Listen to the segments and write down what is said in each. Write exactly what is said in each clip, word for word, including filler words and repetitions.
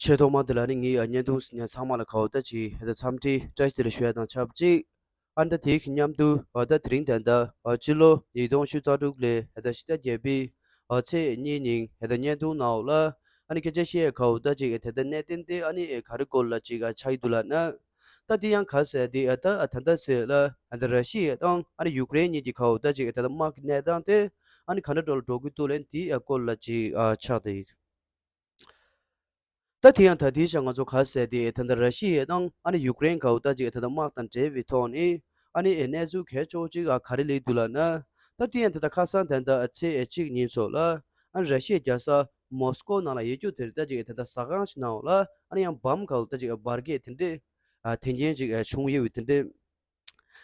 ཆེས་ཐོག་མ་དེ་ལ་ནི་ངའི་བརྙན་ཐུང་གཟིགས་མཁན་ཚང་མ་ལ་ག་བོ་ད་ཅིག་ཧེ་ད་འཚམས་འདྲི་བཀྲ་ཤིས་བདེ་ལེགས་ཞུ་ཡ་དང་ཆབས་ཅིག་ཨ་ནི་ད་དེའི་མཉམ་དུ་ཨ་ད་དེ་རིང་ད་ལྟ་ཨ་སྤྱི་ལོ་ཉིས་སྟོང་ཉི་ཤུ་རྩ་དྲུག་ལོའི་ཧེ་ད་ཕྱི་ཟླ་བརྒྱད་པའི་ཨ་ཚེས་གཉིས་ཉིན་ཧེ་ད་བརྙན་ཐུང་ནང་ལ་ཨ་ནི་སྐད་ཆ་བཤད་ཡ་ག་བོ་ད་ཅིག་ད་ལྟ་གནད་དོན་དེ་ཨ་ནི་ག་རེ་སྐོར་ལ་ཅིག་ཨ་ཆགས་ཀྱི་འདུག་ལབ་ན། ད་དེ་ཡང་ག་ཟེར་དེ་ཨ་ད་ཨ་ད་ལྟ་ཟེར་ལ་ཨ་ད་ར་ཤི་ཡ་དང་ཨ་ནི་ཡུཀ་རེན་གཉིས་ཀྱི་ག་བོ་ད་ཅིག་ད་ལྟ་དམག་གི་གནས་སྟངས་དེ་ཨ་ནི་ག་འདྲ་འགྲོ་ལ་འགྲོ་གི་འདུག་ལབ་དེའི་ཨ་སྐོར་ལ་ཅིག་ཨ་ཆགས་བསྡད་ཡོད། ད་དེ་ཡང་ད་དེའི་ཆ་ང་ཚོ་ག་ཟེར་དེ་ད་ལྟ་ར་ཤི་ཡ་དང་ཨ་ནི་ཡུཀ་རེན་ག་བོ་ད་ཅིག་ད་ལྟ་དམག་དང་འབྲེལ་བའི་ཐོག་ནས་ཨ་ནི་གནས་ཚུལ་གལ་ཆེ་བོ་ཅིག་ཨ་ག་རེ་སླེབས་འདུག་ལབ་ན། ད་དེ་ཡང་ད་ལྟ་ཁ་སང་ད་ལྟ་ཚེས་གཅིག་ཉིན་ཚོ་ལ་ཨ་ནི་ར་ཤི་ཡའི་རྒྱལ་ས་མོ་སི་ཀོ་ནང་ལ་ཡོད་རྒྱུ་དེར་ད་ཅིག་ད་ལྟ་ཟ་ཁང་ཞིག་ནང་ལ་ཨ་ནི་ཡང་བམ་ག་བོ་ད་ཅིག་འབར་གས་དེ་འདྲས་ཨ་དོན་རྐྱེན་ཅིག་ཨ་བྱུང་ཡོད་པའི་དེ་འདྲས།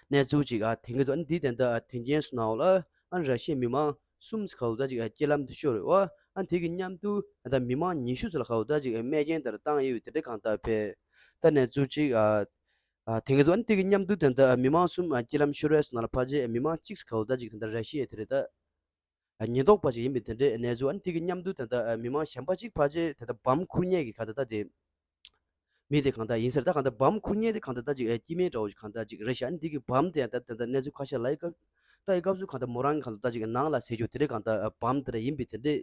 གནས་ཚུལ་ཅིག་ཨ་དེང་གི་ཚོ་ཨ་ནི་འདི་དེ་འདྲ་ཨ་དོན་རྐྱེན་སོང་ནའོ་ལ་ཨ་ནི་ར་ཤི་ཡའི་མི་མང་གསུམ་ཙམ་ག་བོ་ད་ཅིག་ཨ་རྐྱེན་ལམ་དུ་ཤོར་རེད་བ། ཨ་ནི་དེ་གི་མཉམ་དུ་ཨ་ད་མི་མང་ཉི་ཤུ་ཙམ་ལ་ག་བོ་ད་ཅིག་ཨ་རྨས་སྐྱོན་དེ་འདྲ་བཏང་ཡོད་པའི་དེ་འདྲ་གང་ལྟར་བས། ད་གནས་ཚུལ་ཅིག་ཨ་ཨ་དེང་གི་ཚོ་ཨ་ནི་དེ་གི་མཉམ་དུ་དེ་འདྲ་ཨ་མི་མང་གསུམ་ཨ་རྐྱེན་ལམ་ཤོར་བའི་སོང་ན་ལ་ཕལ་ཆེར་མི་མང་གཅིག་ཙམ་ག་བོ་ད་ཅིག་དེ་འདྲ་ར་ཤི་ཡའི་དེ་རེད་ད། ཉེན་རྟོག་པ་ཞིག་ཡིན་པའི་དེ་འདྲའི་གནས་ཚུལ། ཨ་ནི་དེ་གི་མཉམ་དུ་ད་ལྟ་མི་མང་གཞན་པ་གཅིག་ཕལ་ཆེར་ད་ལྟ་བམ་འཁུར་མཁན་གྱི་ག་ད་ལྟ་དེ་མི་དེ་གང་ལྟར་ཡིན་ཟེར། ད་གང་ལྟར་བམ་འཁུར་མཁན་དེ་གང་ལྟར་ད་ཅིག་ཨེ་སྐྱེ་དམན་འདྲ་བོ་ཞིག་གང་ལྟར་ཅིག་རེད་ཤག་ཨ་ནི་དེ་གི་བམ་དེ་ཡང་ད་ད་ལྟ་གནས་ཚུལ་ཁ་ཤས་ལ་ཡི་སྐབས་ད་ཡི་སྐབས་སུ་གང་ལྟར་མོ་རང་གི་གང་ལྟར་ད་ཅིག་ནང་ལ་ཟེར་རྒྱུ་དེ་འདྲའི་གང་ལྟར་བམ་དེ་འདྲ་ཡིན་པའི་དེ་འདྲའི་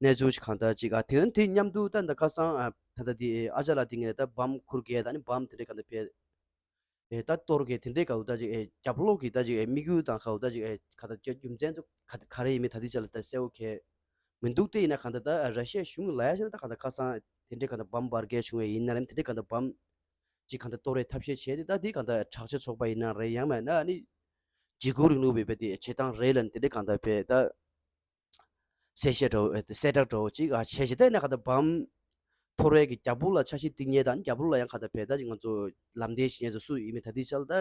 གནས་ཚུལ་ཞིག་གང་ལྟར་ཅིག་ཨ་དེ་ཡང་དེ་མཉམ་དུ་ད་ད་ཁ་སང་ཨ་ད་ལྟ་དེ་ཨ་ཅག་ལགས་དེ་ངས་ད་བམ་འཁུར་གས་ད་ནི་བམ་དེ་འདྲའི་གང་ལྟར་ཕེ། ཨེ་ད་གཏོར་གི་དེ་འདྲའི་ག་བོ་ད་ཅིག་ཨེ་རྒྱབ་ལོགས་ཀྱི་ད་ཅིག་ཨེ་དམིགས་ཡུལ་དང་ག་བོ་ད་ཅིག་ཨེ་ག་ད་རྒྱུ་རྒྱུ་མཚན་ཚོ་ག་ག་རེ་ཡིན་མིན་ད་ལྟའི་ཆ་ལ་ད་གསལ་བོ་གས་མི་འདུག་སྟེ། ཡིན་ན་ག་ད་ད་ར་ཤི་ཡ་གཞུང་ལ་ཡ་ཤ་ན་ད་ག་ད་ཁ་སང་དེ་འདྲའི་ག་ད་བམ་འབར་གས་བྱུང་བ་ཡིན་ན་རེད། དེ་འདྲའི་ག་ད་བམ་ཅིག་ག་ད་གཏོར་བའི་ཐབས་ཤེས་བྱས་ཏེ། ད་དེ་ག་ད་དྲག་ཆས་ཚོགས་པ་ཡིན་ན་རེད། ཡང་མིན་ན་ཨ་ནི་འཇིགས་སྐུལ་རིང་ལུགས་པའི་བས་དེ་བྱེད་སྟངས་རེད་ལ་ནི་དེ་འདྲའི་ག་ད་བས་ད། གསལ་བཤད་འདྲ་བོ་ཨེ་གསལ་བསྒྲགས་འདྲ་བོ་ཅིག་ཨ་བྱས་བྱས་ད་ནས་ག་ད་བམ་འཐོར་བའི་གི་རྒྱབ་ལོགས་ལ་འཆར་གཞི་བཏིང་མཁན་དང་རྒྱབ་ལོགས་ལ་ཡང་ག་ད་བས་ད་ཅིག་ང་ཚོ་ལམ་སྟོན་བྱེད་མཁན་ཚོ་སུ་ཡིན་མིན་ད་ལྟའི་ཆ་ལ་ད་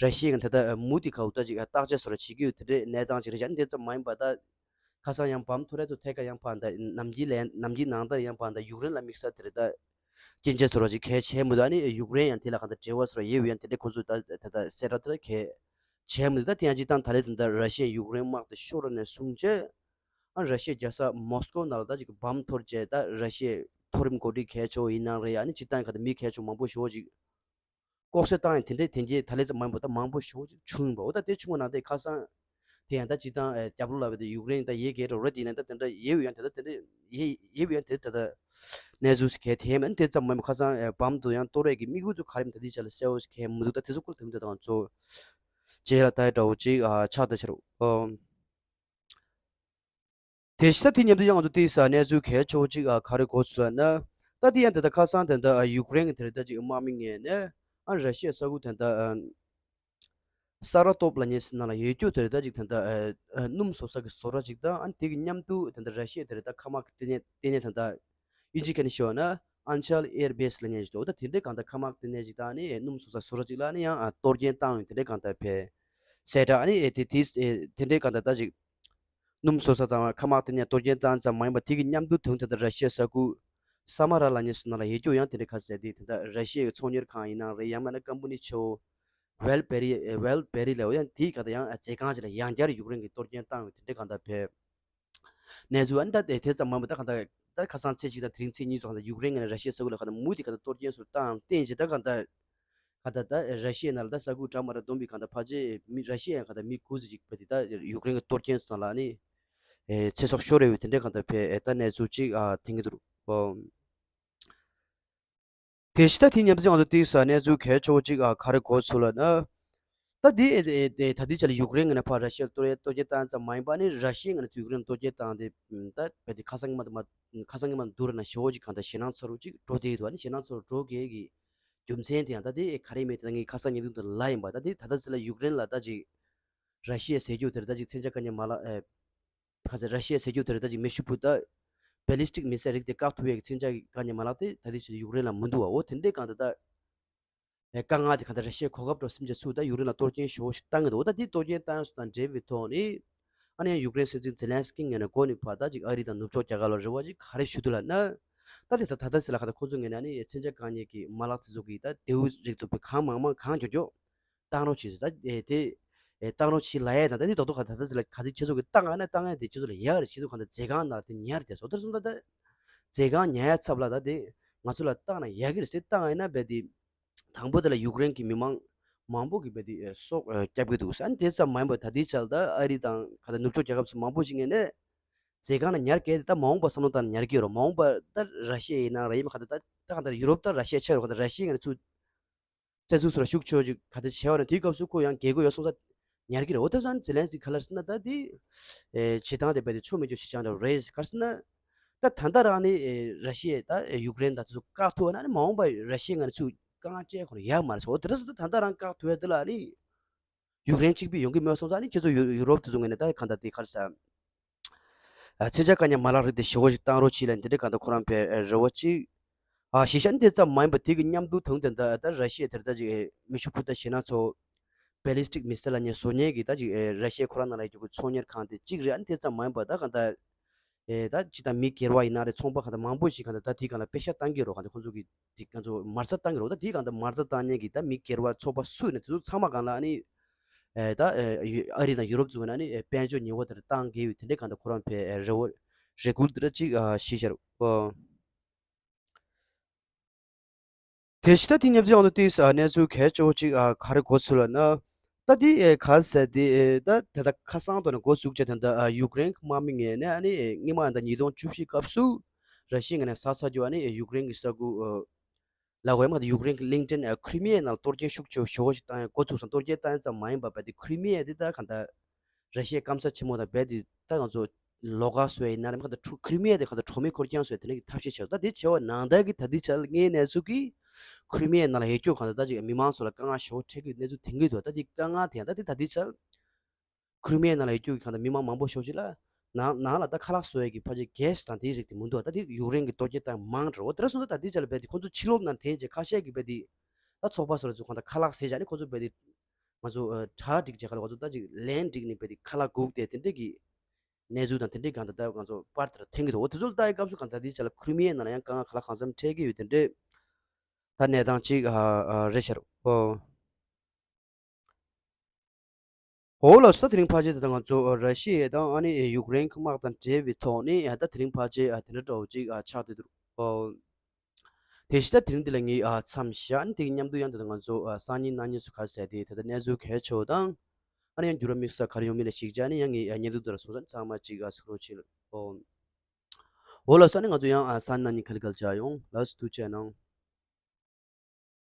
ར་ཤི་ཡ་གི་ད་ད་མུ་མཐུད་ག་བོ་ད་ཅིག་བརྟག་དཔྱད་བཟོ་འདྲ་བྱེད་ཀྱི་ཡོད་དེ་འདྲའི་གནས་སྟངས་ཅིག་རེད་ཤག་ཨ་ནི་དེ་ཙམ་མ་ཡིན་པ་ད་ཁ་སང་ཡང་བམ་འཐོར་རེད་ཚོ་ཐད་ཀ་ཡང་ཕ་ད་ནམ་རྒྱུན་ལས་ནམ་རྒྱུན་ནང་ལྟར་ཡང་ཕ་ད་ཡུཀ་རེན་ལ་དམིགས་བསལ་དེ་རེད་ད། སྐྱོན་ཆ་བཟོ་འདྲ་ཅིག་གལ་ཆེ་མི་འདུག་ཨ་ནི་ཡུཀ་རེན་ཡང་དེ་ལ་ག་ད་འབྲེལ་བ་བཟོ་འདྲ་ཡོད་ཡང་དེ་འདྲའི་ཁོ་ཚོས་ད་ད་ད་གསལ་བསྒྲགས་དེ་གལ་ཆེ་མི་འདུག་ད་དེ་ཡང་ཅིག་ད་ད་ལས་དེ་འདྲ་ར་ཤི་ཡའི་ཡུཀ་རེན་དམག་དེ་ཤོར་ནས་བཟུང་བྱས། ཨ་ར་ཤི་ཡའི་རྒྱལ་ས་མོ་སི་ཀོ་ནང་ལ་ད་ཅིག་བམ་འཐོར་བྱས། ད་ར་ཤི་ཡའི་མཐོ་རིམ་འགོ་ཁྲིད་གལ་ཆེ་བོ་ཡིན་ནའང་རེད། ཨ་ནི་སྤྱིར་བཏང་ག་ད་མི་གལ་ཆེ་བོ་མང་པོ་ཞེ་པོ་ཅིག་ལྐོག་བསད་བཏང་ཡང་དེ་འདྲའི་དོན་རྐྱེན་ད་ལས་ཙམ་མ་ཡིན་པ་ད་མང་པོ་ཞེ་པོ་ཅིག་བྱུང་ཡིན་པ། འོ་ད་དེ་བྱུང་བ་ནང་དེ་ཁ་སང་དེ་ཡང་ད་སྤྱིར་བཏང་ཨེ་རྒྱབ་ལོགས་ལ་བས་ད་ཡུཀ་རེན་ད་ཡེ་གེ་རོ་རེད། དེ་ཡིན་ན་ད་དེ་འདྲ་ཡེ་བས་ཡང་དེ་ད་དེ་འདྲ་ཡེ་ཡེ་བས་ཡང་དེ་ད་ད་གནས་ཚུལ་ཞིག་གལ་དེ་མིན་དེ་ཙམ་མ་ཡིན་པ་ཁ་སང་ཨེ་བམ་དུ་ཡང་གཏོར་ཡས་ཀྱི་དམིགས་ཡུལ་དུ་ག་རེ་ཡིན་ད་དེ་ཆ་ལ་གསལ་བོ་ཞིག་གལ་མི་འདུག་ད་དེ་ཚོ་སྐོར་དེ་འདྲ་དང་ཚོ་རྗེས་ལ་ད་ཡ་འདྲ་བོ་ཅིག་ཨ་ཆགས་ད་ཆ་རུ་ཨོ། དེ་བཞིན་ད་དེ་མཉམ་དུ་ཡང་ང་ཚོ་དེའི་ས་གནས་ཚུལ་གལ་ཆེ་བོ་གཅིག་ཨ་ག་རེ་གོ་ཚུལ་ལབ་ན། ད་དེ་ཡང་དེ་ད་ཁ་སང་དེ་འདྲ་ཡུཀ་རེན་གྱི་དེ་རེད་ད་ཅིག་དམག་མི་ངོས་ནས་ཨ་ར་ཤི་ཡའི་ས་ཁུལ་དེ་འདྲ་ས་ར་ཏོབ་ལབ་མཁན་ཞིག་ནང་ལ་ཡོད་རྒྱུ་དེ་རེད་ད་ཅིག་དེ་འདྲ་སྣུམ་བཟོ་ས་གི་བཟོ་གྲྭ་ཅིག་དང་ཨ་དེ་གི་མཉམ་དུ་དེ་འདྲ་ར་ཤི་ཡའི་དེ་རེད་ད་མཁའ་དམག་གི་ལྟེ་གནས་ལྟེ་གནས་དེ་འདྲ་དབྱིན་ཇི་སྐད་ནས་ཞུ་བ་ན་ཨན་ཆལ་ཨེར་བེ་སི་ལབ་མཁན་ཞིག་འདུག་ད་དེ་འདྲའི་གང་ལྟར་མཁའ་དམག་ལྟེ་གནས་ཅིག་དང་ཨ་ནི་སྣུམ་བཟོ་ས་བཟོ་གྲྭ་ཅིག་ལ་ཨ་ནི་ཡང་གཏོར་སྐྱོན་བཏང་ཡོད་དེ་འདྲའི་གང་ལྟར་བས། གསལ་བསྒྲགས་ཨ་ནི་ཨེ་དེ་དེ་ཨེ་དེ་འདྲའི་གང་ལྟར་ད་ཅིག་སྣུམ་བཟོ་ས་དང་མཁའ་དམག་དེ་ནས་གཏོར་སྐྱོན་བཏང་ཙམ་མ་ཡིན་པར་དེ་གི་མཉམ་དུ་དོན་དེ་ལྟར་ར་ཤི་ཡའི་ས་ཁུལ་ས་མ་ར་ལབ་མཁན་སུ་ནང་ལ་ཡོད་རྒྱུ་ཡང་དེ་འདྲའི་ཁ་གསལ་དེ་དེ་ལྟར་ར་ཤི་ཡའི་ཚོང་གཉེར་ཁང་ཡིན་ནའང་རེད། ཡང་མིན་ན་ཀམ་པ་ནི་ཆེ་བོ་ཝེལ་བེ་རི་ཨེ་ཝེལ་བེ་རི་ལབ་ཡང་དེའི་གང་ལྟར་ཡང་ཨ་མཛོད་ཁང་ཅིག་ལ་ཡང་བསྐྱར་ཡུཀ་རེན་གྱི་གཏོར་སྐྱོན་བཏང་ཡོད་དེ་འདྲའི་གང་ལྟར་བས། གནས་ཚུལ་ཨ་ནི་ད་དེ་དེ་ཙམ་མ་ཡིན་པར་ད་གང་ལྟར་ད་ཁ་སང་ཚེས་གཅིག་དང་དེ་རིང་ཚེས་གཉིས་སོགས་ད་ཡུཀ་རེན་ངོས་ནས་ར་ཤི་ཡའི་ས་ཁུལ་ལ་གང་ལྟར་མུ་མཐུད་གང་ལྟར་གཏོར་སྐྱོན་སོགས་བཏང་བསྟན་བྱས་ད་གང་ལྟར། ད་ལྟ་ར་ཤི་ཡའི་ནང་ལ་ད་ས་ཁུག་འདྲ་མི་འདྲ་བསྡོམས་པའི་གང་ལྟར་ཕལ་ཆེར་མི་ར་ཤི་ཡའི་གང་ལྟར་མི་དགུ་ཙམ་ཅིག་བས་དེ་ད་ཡུཀ་རེན་གྱི་གཏོར་སྐྱོན་སོང་ལ་ནི་ཚེ་སྲོག་ཤོར་རེ་བའི་དེ་འདྲའི་གང་ལྟར་བས་ད་གནས་ཚུལ་ཅིག་ཐོན་གྱི་འདུག་དེ་བཞིན་ད་དེ་མཉམ་དུ་ང་ཚོ་དེའི་ས་གནས་ཚུལ་གལ་ཆེ་བོ་ཅིག་ག་རེ་གོ་ཚུལ་ལབ་ན། ད་དེ་ད་དེ་ཆ་ལ་ཡུཀ་རེན་ངོས་ནས་ཕར་ར་ཤི་ཡར་གཏོར་གཏོར་སྐྱོན་བཏང་ཙམ་མ་ཡིན་པ་ནི་ར་ཤི་ཡའི་ངོས་ནས་ཚུར་ཡུཀ་རེན་གཏོར་སྐྱོན་བཏང་སྟེ་ད་བས་དེ་ཁ་སང་གི་མ་ཁ་སང་གི་མ་བསྡུར་ན་ཞེ་བོ་ཅིག་གང་ལྟར་ཞེད་སྣང་ཚ་རུ་ཅིག་འགྲོ་བསྡད་ཡོད་འདུག་ཨ་ནི་ཞེད་སྣང་ཚ་རུ་འགྲོ་གལ་གི་རྒྱུ་མཚན་དེ་ཡང་ད་དེ་ག་རེ་མེད་དེ་ངས་ཁ་སང་ཉིན་དུ་ལ་ཡིན་པ་ད་དེ་ད་ལྟ་ཚེ་ལ་ཡུཀ་རེན་ལ་ད་ཅིག་ར་ཤི་ཡ་ཟེར་རྒྱུ་དེར་ད་ཅིག་མཚོན་ཆ་དཀའ་ཉེན་མ་ལག་ཨེ་ཁ་ཚེ་ར་ཤི་ཡ་ཟེར་རྒྱུ་དེར་ད་ཅིག་མེ་ཤུགས་འཕུར་ད་བེ་ལི་སི་ཊིག་མི་སེལ་རིགས་དེ་བཀག་ཐུབ་ཡས་ཀྱི་མཚོན་ཆ་དཀའ་ཉེན་མ་ལག་དེ་ད་དེ་ཅིག་ཡུཀ་རེན་ལ་མི་འདུག་བ། འོ་དེ་འདྲའི་སྒང་དེ་ད་ཨེ་དཀའ་ངལ་དེ་གང་ལྟར་ར་ཤི་ཡའི་གོ་སྐབས་འགྲོ་སེམས་ཅན་ཚུར་ད་ཡུཀ་རེན་ལ་གཏོར་སྐྱོན་ཞེ་བོ་ཞིག་བཏང་གི་འདུག་འོ་ད་དེ་གཏོར་སྐྱོན་བཏང་ཡས་སོགས་དང་འབྲེལ་བའི་ཐོག་ནས་ཨ་ནི་ཡང་ཡུཀ་རེན་སྲིད་འཛིན་ཛེ་ལན་སི་ཀི་ངོས་ནས་འགོ་ནས་ཕར་ད་ཅིག་ཨ་རི་དང་ནུབ་ཕྱོགས་རྒྱལ་ཁབ་ལ་རེ་བ་ཅིག་ག་རེ་ཞུ་འདུག་ལབ་ན། ད་དེ་ད་ད་ད་ཟེར་ལ་ག་ད་ཁོ་ཚོ་ངོས་ནས་ཨ་ནི་མཚོན་ཆ་དཀའ་ཉེན་གྱི་མ་ལག་དེ་ཚོ་གི་ད་མདེའུ་རིགས་ཚོ་བོད་གང་མང་མང་གང་མགྱོགས་མགྱོགས་བཏང་རོགས་བྱེད་ཟེར། ད་དེ་བཏང་རོགས་བྱེད་ལབ་ཡས་དང་ད་དེ་རྡོག་རྡོག་ག་ད་ད་ཟེར་ལ་ག་ཚོད་ཁྱེད་ཚོ་གི་བཏང་ཨ་ན་བཏང་ཡས་དེ་ཁྱེད་ཚོ་ལ་ཡག་རེད། ཁྱེད་ཚོ་གང་ད་མཛོད་ཁང་ནང་དེ་ཉར་དེ་བཟོ་ལྟར་སོང་ད་ད་མཛོད་ཁང་ཉར་ཡས་ཚབ་ལ་ད་དེ་ ང་ཚོ་ལ་བཏང་ན་ཡག་གི་རེད་ཟེར། བཏང་ཡིན་ན་རྦད་དེ་དང་པོ་དེ་ལ་ཡུཀ་རེན་གྱི་མི་མང་མང་པོ་གིས་རྦད་དེ་ཨེ་སྲོག་ཨེ་བསྐྱབས་ཀྱི་འདུག་ཟེར། ཨ་ནི་དེ་ཙམ་མ་ཡིན་པར་ད་ལྟའི་ཆར་ད་ཨ་རི་དང་ག་ད་ནུབ་ཕྱོགས་རྒྱལ་ཁབ་ཚོ་མང་པོ་ཞིག་ངོས་ནས་མཛད་ཁང་ལ་ཉར་གྱི་རེད། ད་མ་འོངས་པ་བསམ་བློ་བཏང་ན་ཉར་གྱི་རེད། མ་འོངས་པ་ད་ར་ཤི་ཡ་ཡིན་ན་ར་ཡིན་མ་ག་ད་ད་ད་ག་ད་ཡུ་རོབ་ད་ར་ཤི་ཡ་ཆགས་རེད། ག་ད་ར་ཤི་ཡ་ངོས་ནས་ཚུར་བཙན་འཛུལ་སོགས་ལ་ཤུགས་ཆེ་བོ་ཅིག་ག་དེ་བྱས་པ་ན་དེའི་སྐབས་སུ་ཁོ་ཡང་རྒྱལ་སྒོ་ཡོད་སོང་ཙང་ཉར་གྱི་རེད། འོ་དེ་ཙང་ཛེ་ལན་སི་ག་ལ་ཟེར་ན་ད་དེ་ཨེ་བྱེད་སྟངས་དེ་རྦད་དེ་ཆོ་མེད་རྒྱུ་བྱེད་སྟངས་འདྲ་བོ་རེད། ག་རེ་ཟེར་ན་ད་ད་ལྟ་རང་ནི་ཨེ་ར་ཤི་ཡས་ད་ཨེ་ཡུཀ་རེན་ད་དེ་ཚོ་བཀག་ཐུབ་པ་ན་ནི་མ་འོངས་པ་ར་ཤི་ཡས་ང་ཚོས་དཀའ་ངལ་སྤྲད་ཁོ་ན་ཡག་མ་རེད་ཟེར། འོ་དེ་འདྲ་སོང་ཙང་ད་ལྟ་རང་བཀག་ཐུབ་ཡས་དེ་ལ་ནི་ཡུཀ་རེན་གཅིག་པུ་ཡོང་གི་མེད་སོང་ཙང་ནི་ཁྱེད་ཚོ་ཡུ་ཡུ་རོབ་དེ་ཚོ་ངོས་ནས་ད་གང་ལྟར་དེ་ག་རེ་ཟེར། ཨ་མཚོན་ཆ་བཀག་ཉར་མ་ལག་རིགས་དེ་ཞེ་པོ་ཞིག་བཏང་རོགས་གྱིས་ལབ་འདི་འདྲའི་གང་ལྟར་ཁོ་རང་ཕའི་རེ་བ་གཅིག་ཨ་གཞི་ཤ་འདི་ཙམ་མ་ཡིན་པ་དེ་གི་མཉམ་དུ་ད་དུང་དེ་འདྲ་ད་ར་ཤི་ཡ་དེར་ད་ཅིག་མེ་ཤུགས་འཕུར་མདའ་ཞེད་སྣང་ཚོགས་Ballistic Missile ལབ་མཁན་བཟོ་མཁན་གྱི་ད་ཅིག་ར་ཤི་ཡ་ཁོ་རང་ནང་ལ་ཡོད་རྒྱུ་གི་ཚོང་གཉེར་ཁང་དེ་གཅིག་རེད། ཨ་ནི་དེ་ཙམ་མ་ཡིན་པ་ད་གང་ལྟར་ཨེ་ད་ཅིག་ད་མི་སྒེར་བ་ཡིན་ན་རེད། ཚོང་པ་གང་ལྟར་མང་པོ་ཞིག་གང་ལྟར་ད་དེ་གང་ལ་པེ་ཤག་བཏང་གི་རེད། གང་ལྟར་ཁོང་ཚོ་གི་དེ་གང་ཚོ་མ་རྩ་བཏང་གི་རེད། ད་དེ་གང་ལྟར་མ་རྩ་བཏང་མཁན་གྱི་ད་མི་སྒེར་བ་ཚོགས་པ་སུ་ཡིན་ན་དེ་ཚོ་ཚང་མ་གང་ལ་ཨ་ནི་ཨེ་ད་ཨེ་ཡུ་ཨ་རི་དང་ཡུ་རོབ་ཚོ་གི་ཨ་ནི་ཨེ་དཔལ་འབྱོར་ཉེས་པ་དེར་བཏང་གི་ཡོད། དེ་འདྲའི་གང་ལྟར་ཁོ་རང་ཕའི་ཨེ་རེ་བ་རེ་སྐུལ་དེ་འདྲ་ཅིག་ཨ་ཞུས་བཞག་རེད། ཨོ། དེ་བཞིན་ད་དེ་མཉམ་དུ་ཡང་དུ་ཏིས་ཨ་གནས་ཚུལ་གལ་ཆེ་བོ་ཅིག་ཨ་ག་རེ་འགོ་ཚུགས་ལབ་ན། ད་དེ་ཨེ་ག་ཟེར་དེ་ཨེ་ད་དེ་ད་ཁ་སང་དུ་ནས་འགོ་ཚུགས་བྱས། དེ་ད་ཨ་ཡུཀ་རེན་གྱི་དམག་མི་ངོས་ནས་ཨ་ནི་ཨེ་སྔོན་མ་ད་ཉིས་སྟོང་བཅུ་བཞི་སྐབས་སུ་ར་ཤི་ཡ་ངོས་ནས་ཟ་ཚར་རྒྱུ་ཨ་ནི་ཨེ་ཡུཀ་རེན་གྱི་ས་ཁུལ་ཨ་ལ་གོ་ཡ་མ་ད་ཡུཀ་རེན་གྱི་གླིང་ཕྲན་ཨ་ཁི་རི་མི་ཡའི་ནང་ལ་གཏོར་སྐྱོན་ཤུགས་ཆེ་བོ་ཞེ་པོ་ཞིག་བཏང་ཡ་འགོ་ཚུགས་སོང་། གཏོར་སྐྱོན་བཏང་ཡ་ཙམ་མ་ཡིན་པ་རྦད་དེ་ཁི་རི་མི་ཡ་དེ་ད་གང་ལྟར་ར་ཤི་ཡའི་སྐམ་ས་ཆེན་མོ་དང་རྦད་དེ་ད་ང་ཚོ་ལོགས་ཀ་བཟོ་ཡ་ཡིན་ན་རེད། མ་གཏོགས་ཁི་རི་མི་ཡ་དེ་གང་ལྟར་གྲོགས་མེད་འཁོར་རྐྱང་བཟོ་ཡ་དེ་འདྲ་གི་ཐབས་ཤེས་བྱས། ད་དེ་བྱས་པ་ནང་ལྟར་གྱི་ད་ལྟའི་ཆར་ངའི་གནས་ཚུལ་གྱིས་ཁི་རི་མི་ཡའི་ནང་ལ་ཡོད་རྒྱུ་གང་ལྟར་ད་ཅིག་མི་མང་ཚོ་ལ་དཀའ་ངལ་ཞེ་པོ་འཕྲད་ཀྱི་གནས་ཚུལ་ཐོན་གྱི་འདུག་ད་དེ་དཀའ་ངལ་དེ་ཡང་ད་དེ་ད་ལྟའི་ཆར་ཁི་རི་མི་ཡའི་ནང་ལ་ཡོད་རྒྱུ་གི་གང་ལྟར་མི་མང་མང་པོ་ཞེ་པོ་ཅིག་ལ་ནང་ནང་ལ་ད་ཁ་ལག་བཟོ་ཡ་གི་ཕལ་ཆེར་གེ་སི་དང་དེའི་རིགས་དེ་མི་འདུག་ད་དེ་ཡུཀ་རེན་གྱི་གཏོར་སྐྱོན་བཏང་མང་འགྲོ། འོ་དེ་འདྲ་སོང་ཙང་ད་དེ་ཆར་ལ་རྦད་དེ་ཁོང་ཚོ་ཕྱི་ལོགས་ནང་འཐེན་བྱས་ཁ་ཤས་ཀྱིས་རྦད་དེ་ད་ཚོགས་པ་སོགས་ལ་ཚུར་གང་ལྟར་ཁ་ལག་ཟས་བྱས་ནས་ཁོང་ཚོ་རྦད་དེ་ང་ཚོ་ཨ་གྲ་སྒྲིག་བྱས་ཁ་ལ་ང་ཚོ་ད་ཅིག་ལན་སྒྲིག་ནས་རྦད་དེ་ཁ་ལག་སྒུག་བསྡད། དེ་འདྲ་གི་གནས་ཚུལ་དང་དེ་འདྲའི་གང་ལྟར་ད་ང་ཚོ་པར་དེར་ཐོན་གྱི་འདུག་འོ་དེ་ཚོ་ལ་ལྟ་ཡི་སྐབས་སུ་གང་ལྟར་དེའི་ཆ་ལ་ཁི་རི་མི་ཡའི་ནང་ལ་ཡང་དཀའ་ངལ་ག་ལ་གང་འཚམ་འཕྲད་ཀྱི་ཡོད། དེ་འདྲའི་ད་གནས་སྟངས་ཅིག་ཨ་ཨ་རེད་ཤག་འོ། འོ་ལགས་སོ། ད་དེ་རིང་ཕལ་ཆེར་ད་ལྟ་ང་ཚོ་ར་ཤི་ཡ་དང་ཨ་ནི་ཡུཀ་རེན་གྱི་དམག་དང་འབྲེལ་བའི་ཐོག་ནས་ད་དེ་རིང་ཕལ་ཆེར་ཨ་དེ་འདྲ་འདྲ་བོ་ཅིག་ཨ་ཆགས་བསྡད་འདུག་འོ། དེ་བཞིན་ད་དེ་རིང་འདི་ལ་ངས་ཨ་མཚམས་བཞག་ནས་དེ་གི་མཉམ་དུ་ཡང་ད་ལྟ་ང་ཚོ་ཨ་སང་ཉིན་གནངས་ཉིན་སུ་ག་ཟེར་དེ་ད་ལྟ་གནས་ཚུལ་གལ་ཆེ་བ་དང་ཨ་ནི་ཡང་འགྱུར་བ་དམིགས་བསལ་ག་རེ་ཡོང་མིན་ལ་གཞིགས་བྱས་ནས་ཡང་ངས་ཨ་བརྙན་ཐུང་འདི་ལ་སོང་ཙང་ཚང་མ་ཅིག་ཨ་གཟིགས་རོགས་བྱེད། འོ། འོ་ལགས་སོ། ཨ་ནི་ང་ཚོ་ཡང་ཨ་སང་ཉིན་གནངས་ཉིན་ག་ལེ་ག་ལེ་མཇལ་ཡོང་། ལགས་སོ། ཐུགས་རྗེ་གནང་།